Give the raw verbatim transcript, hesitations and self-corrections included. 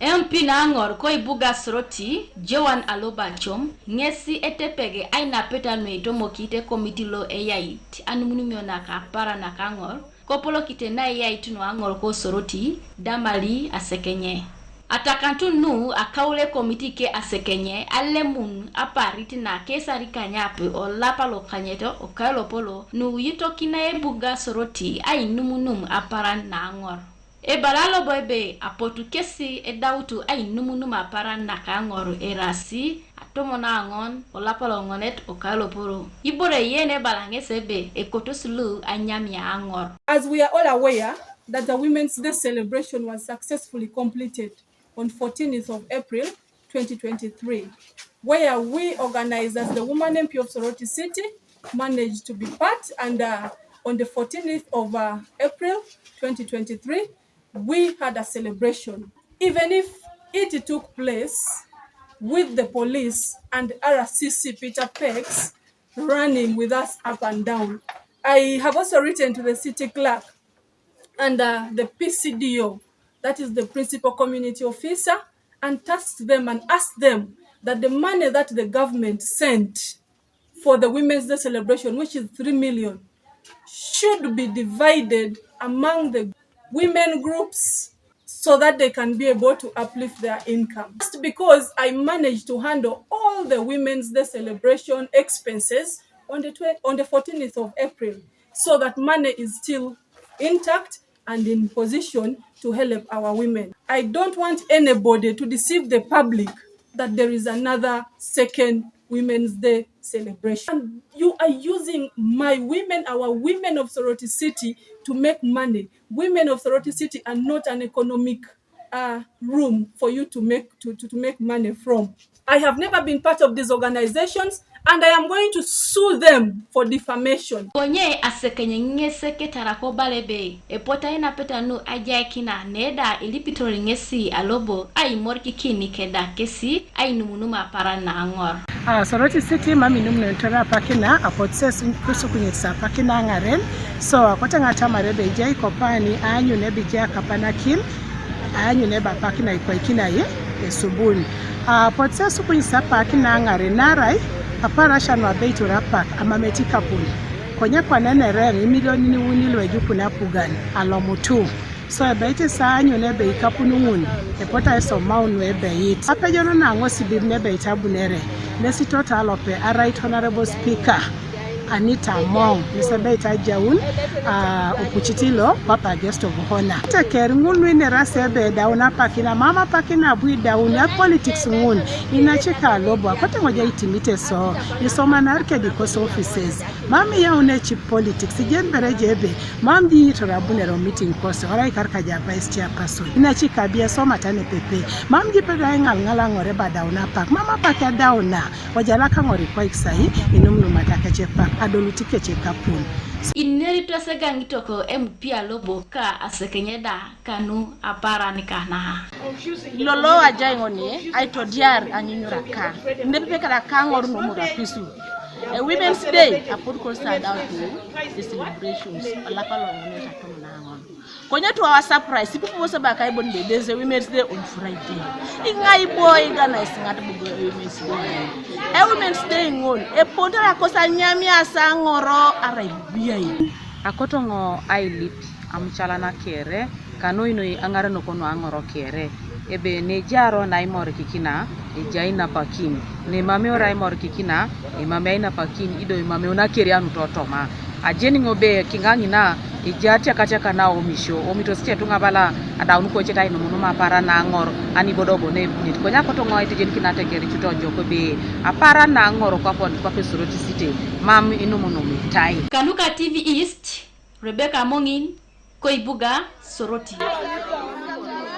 Empi na aŋor ko ibuga Soroti, Joan Alobachom, ŋesi etepege ainapeta nuetomokite komiti lo eyait anumunumio naka apara naka aŋor, kopolokite na eyait nu aŋor ko Soroti, Damali Asekenye. Atakantu nu akaule komiti ke Asekenye alemun aparit na kesari kanyape olapa lokanyet okailopolo nu yitokina ebuga Soroti ainumunum aparan na aŋor. Ebala lobo ebe apotu kesi edautu ainumunum aparan naka aŋor erasi atomon aŋon olapa loŋonet okailoporo. Ibore yen ebala ŋes ebe ekotos lu anyamia aŋor. As we are all aware that the Women's Day celebration was successfully completed on fourteenth of April twenty twenty-three, where we organized as the Woman M P of Soroti City managed to be part, and uh, on the fourteenth of uh, April twenty twenty-three, we had a celebration. Even if it took place with the police and R C C Peter Pex running with us up and down. I have also written to the city clerk and uh, the P C D O, that is the principal community officer, and tasked them and asked them that the money that the government sent for the Women's Day celebration, which is three million, should be divided among the women groups so that they can be able to uplift their income. Just because I managed to handle all the Women's Day celebration expenses on the twenty, on the fourteenth of April, so that money is still intact and in position to help our women. I don't want anybody to deceive the public that there is another second Women's Day celebration. And you are using my women, our women of Soroti City, to make money. Women of Soroti City are not an economic uh, room for you to make to, to, to make money from. I have never been part of these organizations and I am going to sue them for defamation. Konye Asekenye ŋes ketara kobala ebe epotu ainapeta nu ajaikina neda ilipitor ŋesi alobo aimorikikini keda kesi ainumunum aparan na aŋor. A Soroti City mam inumunotor apakina apotu ses kusukunyet sa apakina aŋaren. So akote ŋa atamar ebe ejai kopani aanyun ebe ejai akapanakin, aanyun ebe apakina ikwaikinai esubun. Apotu ses kunyet sa apakina aŋaren naarai aparasia nu abeitor apak amameti ikapun. Konye kwana enereŋ imilionin iuni lu ejukun apugan alomutu. So ebeit isaanyun ebe ikapun ŋun epotu aisomaun nu ebeit apejon na ŋosibib nebeit abunere nesi tota alope arait Honorable Speaker Anita Among nesi ebeit ajaun uh, opucit lo papa guest of honor. Teker ŋun nu inerasi ebe edaun apakina mam apakina abu idaun a politics ŋun inacika lobo akote ŋoja itimite so isomanar kedikos offices. Mam iyaun eci politics ijen bere je ebe mam ji yitor abunere o meeting kose orai karka ja vice chairperson inaci kabia esomata nepepe. Mam ji pedo aiŋalŋal aŋore badauna apak mam apak adauna ojalak aŋor ikwaik sai inumnumata kece pak adoluti kece kapun. Ineritos egaŋitoko emupia lobo ka asekenyeda kanu aparan kana. Lolo ajai ŋoni aitodiar anyunyura ka nepepe kada kaŋor nomor apisu. A Women's Day apod kos adautu the celebrations olapa loŋonet atomon aŋon. Konye tu awa surprise ipupu boso baka ibon be there's a Women's Day on Friday. Iŋai bo igana isiŋat bogo a Women's Day? A Women's Day ŋol eponitara kos anyamias aŋoro arai biai. Akotoŋo ailip amucalana kere kanu inoi aŋarenok nu aŋoro kere ebe nejaro naimorikikina ejai napakin nemameo raimorikikina emamei ainapakin ido emameo nakerianut otoma. Ajeni ŋo be kiŋa ŋina ejai atiakatiaka naomisio omitos ce tuŋa bala adaun koce tainumunum apara naŋor anibodo bo nebunit konye akotoŋo aitejenikina ateker icut ojok be apara naŋor kwapon kwape Soroti City mam inumunum itai. Kanuka T V East, Rebecca Amoŋin, Koibuga, Soroti.